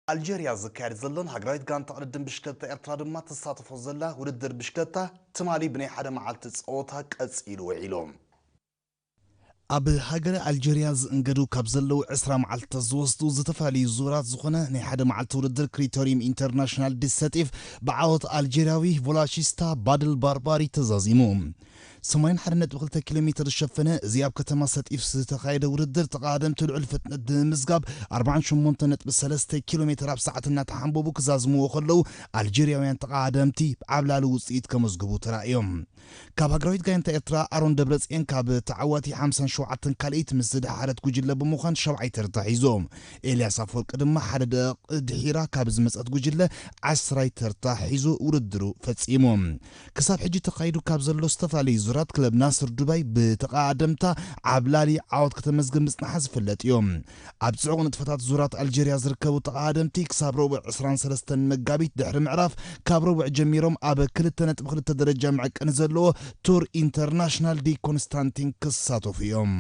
ኣልጀርያ ዝካየድ ዘሎን ሃገራዊት ጋንታ ቅድድም ብሽክለታ ኤርትራ ድማ ትሳተፎ ዘላ ውድድር ብሽክለታ ትማሊ ብናይ ሓደ መዓልቲ ጸወታ ቀጺሉ ውዒሉ። ኣብ ሃገረ ኣልጀርያ ዝእንገዱ ካብ ዘለዉ ዕስራ መዓልትታት ዝወስዱ ዝተፈላለዩ ዙራት ዝኾነ ናይ ሓደ መዓልቲ ውድድር ክሪቶሪየም ኢንተርናሽናል ዲሰቲፍ ብዓወት ኣልጀርያዊ ቮላሺስታ ባድል ባርባሪ ተዛዚሙ። ሰማንያን ሓደ ነጥቢ ክልተ ኪሎ ሜትር ዝሸፈነ እዚ ኣብ ከተማ ሰጢፍ ዝተኻየደ ውድድር ተቓደምቲ ልዑል ፍጥነት ብምምዝጋብ ኣርባዓን ሸሞንተን ነጥቢ ሰለስተ ኪሎ ሜትር ኣብ ሰዓት እናተሓንበቡ ክዛዝምዎ ከለዉ ኣልጀርያውያን ተቓደምቲ ዓብላሊ ውፅኢት ከመዝግቡ ተራእዮም። ካብ ሃገራዊት ጋንታ ኤርትራ ኣሮን ደብረጽዮን ካብ ተዓዋቲ ሓምሳን ሸውዓተን ካልኢት ምስ ዝደሓረት ጉጅለ ብምዃን ሻብዓይ ተርታ ሒዞም። ኤልያስ ኣፈወርቂ ድማ ሓደ ደቂቕ ድሒራ ካብ ዝመጸት ጉጅለ ዓስራይ ተርታ ሒዙ ውድድሩ ፈጺሙ። ክሳብ ሕጂ ተኻይዱ ካብ ዘሎ ዝተፈላለዩ ዙራት ክለብ ናስር ዱባይ ብተቓደምታ ዓብላሊ ዓወት ከተመዝግብ ምጽናሓ ዝፍለጥ እዩ። ኣብ ጽዑቕ ንጥፈታት ዙራት ኣልጀርያ ዝርከቡ ተቓደምቲ ክሳብ ረቡዕ ዕስራን ሰለስተን መጋቢት ድሕሪ ምዕራፍ ካብ ረቡዕ ጀሚሮም ኣብ ክልተ ነጥቢ ክልተ ደረጃ መዐቀኒ ዘለዎ ቱር ኢንተርናሽናል ዲ ኮንስታንቲን ክሳተፉ እዮም።